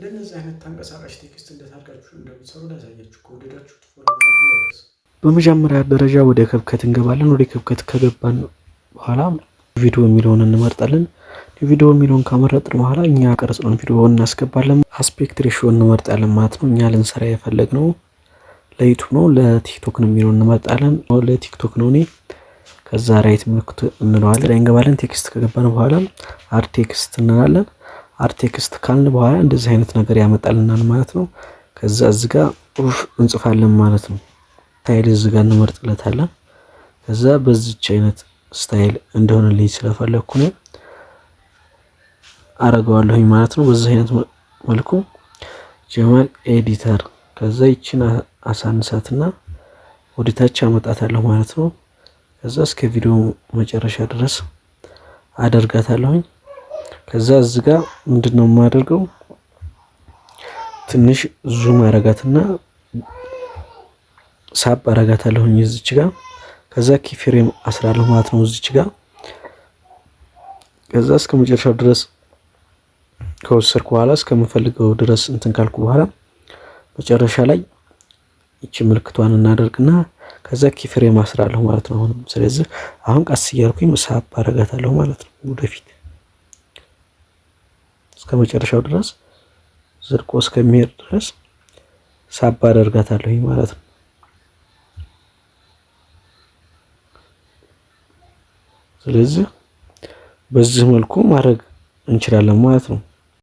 እንደነዚህ አይነት ተንቀሳቃሽ text እንዴት አድርጋችሁ እንደምትሰሩ ላሳያችሁ። ከወደዳችሁት follow ማድረግ እንዳይረሳ። በመጀመሪያ ደረጃ ወደ CapCut እንገባለን። ወደ CapCut ከገባን በኋላ ቪዲዮ የሚለውን እንመርጣለን። ቪዲዮ የሚለውን ከመረጥን በኋላ እኛ ቀረጽነውን ቪዲዮ እናስገባለን። Aspect ratio እንመርጣለን ማለት ነው። እኛ ልንሰራ የፈለግነው ለ YouTube ነው ለ TikTok ነው የሚለውን እንመርጣለን። ለ TikTok ነው እኔ። ከዛ right ምልክቱ እንለዋለን። ላይ እንገባለን። Text ከገባን በኋላ add text እንላለን። Add text ካልን በኋላ እንደዚህ አይነት ነገር ያመጣልናል ማለት ነው። ከዛ እዚህ ጋር ጽሁፍ እንጽፋለን ማለት ነው። Style እዚህ ጋር እንመርጥለታለን። ከዛ በዚች አይነት style እንደሆነልኝ ስለፈለኩ ነው አረገዋለሁኝ ማለት ነው። በዚህ አይነት መልኩ ጀማል editor፣ ከዛ ይችን አሳንሳትና ወደታች አመጣታለሁ ማለት ነው። ከዛ እስከ ቪዲዮ መጨረሻ ድረስ አደርጋታለሁኝ። ከዛ እዚህ ጋር ምንድነው የማደርገው? ትንሽ zoom አረጋትና ሳብ አረጋታለሁኝ እዚች ጋር። ከዛ keyframe አስራለሁ ማለት ነው እዚች ጋር። ከዛ እስከ መጨረሻው ድረስ ከወሰድኩ በኋላ፣ እስከምፈልገው ድረስ እንትን ካልኩ በኋላ፣ መጨረሻ ላይ ይቺ ምልክቷን እናደርግና ከዛ keyframe አስራለሁ ማለት ነው። አሁንም ስለዚህ አሁን ቀስ እያልኩኝ ሳብ አረጋታለሁ ማለት ነው። ወደፊት እስከ መጨረሻው ድረስ ዘልቆ እስከሚሄድ ድረስ ሳብ አደርጋታለሁ ማለት ነው። ስለዚህ በዚህ መልኩ ማድረግ እንችላለን ማለት ነው።